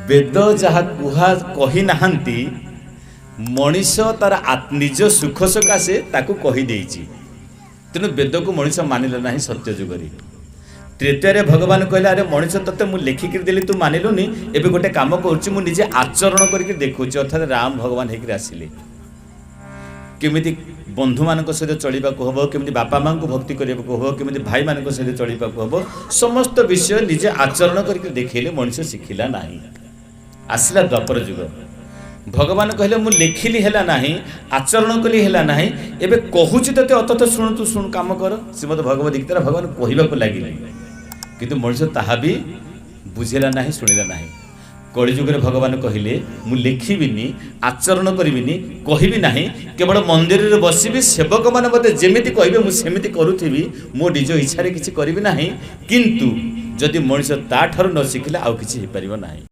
ବେଦ ଯାହା କୁହା କହିନାହାନ୍ତି, ମଣିଷ ତାର ନିଜ ସୁଖ ସକାଶେ ତାକୁ କହିଦେଇଛି। ତେଣୁ ବେଦକୁ ମଣିଷ ମାନିଲା ନାହିଁ ସତ୍ୟ ଯୁଗରେ। ତ୍ରେତୟାରେ ଭଗବାନ କହିଲେ, ଆରେ ମଣିଷ, ତତେ ମୁଁ ଲେଖିକିରି ଦେଲି, ତୁ ମାନିଲୁନି। ଏବେ ଗୋଟେ କାମ କରୁଛି, ମୁଁ ନିଜେ ଆଚରଣ କରିକି ଦେଖୁଛି। ଅର୍ଥାତ୍ ରାମ ଭଗବାନ ହେଇକିରି ଆସିଲେ। କେମିତି ବନ୍ଧୁମାନଙ୍କ ସହିତ ଚଳିବାକୁ ହେବ, କେମିତି ବାପା ମାଆଙ୍କୁ ଭକ୍ତି କରିବାକୁ ହେବ, କେମିତି ଭାଇମାନଙ୍କ ସହିତ ଚଳିବାକୁ ହେବ, ସମସ୍ତ ବିଷୟ ନିଜେ ଆଚରଣ କରିକି ଦେଖେଇଲେ। ମଣିଷ ଶିଖିଲା ନାହିଁ। ଆସିଲା ଦ୍ୱାପର ଯୁଗ। ଭଗବାନ କହିଲେ, ମୁଁ ଲେଖିଲି ହେଲା ନାହିଁ, ଆଚରଣ କଲି ହେଲା ନାହିଁ, ଏବେ କହୁଛି ତତେ, ଅତତ ଶୁଣୁ, ତୁ ଶୁଣୁ, କାମ କର। ଶ୍ରୀମଦ ଭଗବତ ଗୀତାରେ ଭଗବାନ କହିବାକୁ ଲାଗିଲେ, କିନ୍ତୁ ମଣିଷ ତାହା ବି ବୁଝିଲା ନାହିଁ, ଶୁଣିଲା ନାହିଁ। କଳିଯୁଗରେ ଭଗବାନ କହିଲେ, ମୁଁ ଲେଖିବିନି, ଆଚରଣ କରିବିନି, କହିବି ନାହିଁ, କେବଳ ମନ୍ଦିରରେ ବସିବି, ସେବକମାନେ ମୋତେ ଯେମିତି କହିବେ ମୁଁ ସେମିତି କରୁଥିବି, ମୋ ନିଜ ଇଚ୍ଛାରେ କିଛି କରିବି ନାହିଁ। କିନ୍ତୁ ଯଦି ମଣିଷ ତାଠାରୁ ନ ଶିଖିଲେ ଆଉ କିଛି ହେଇପାରିବ ନାହିଁ।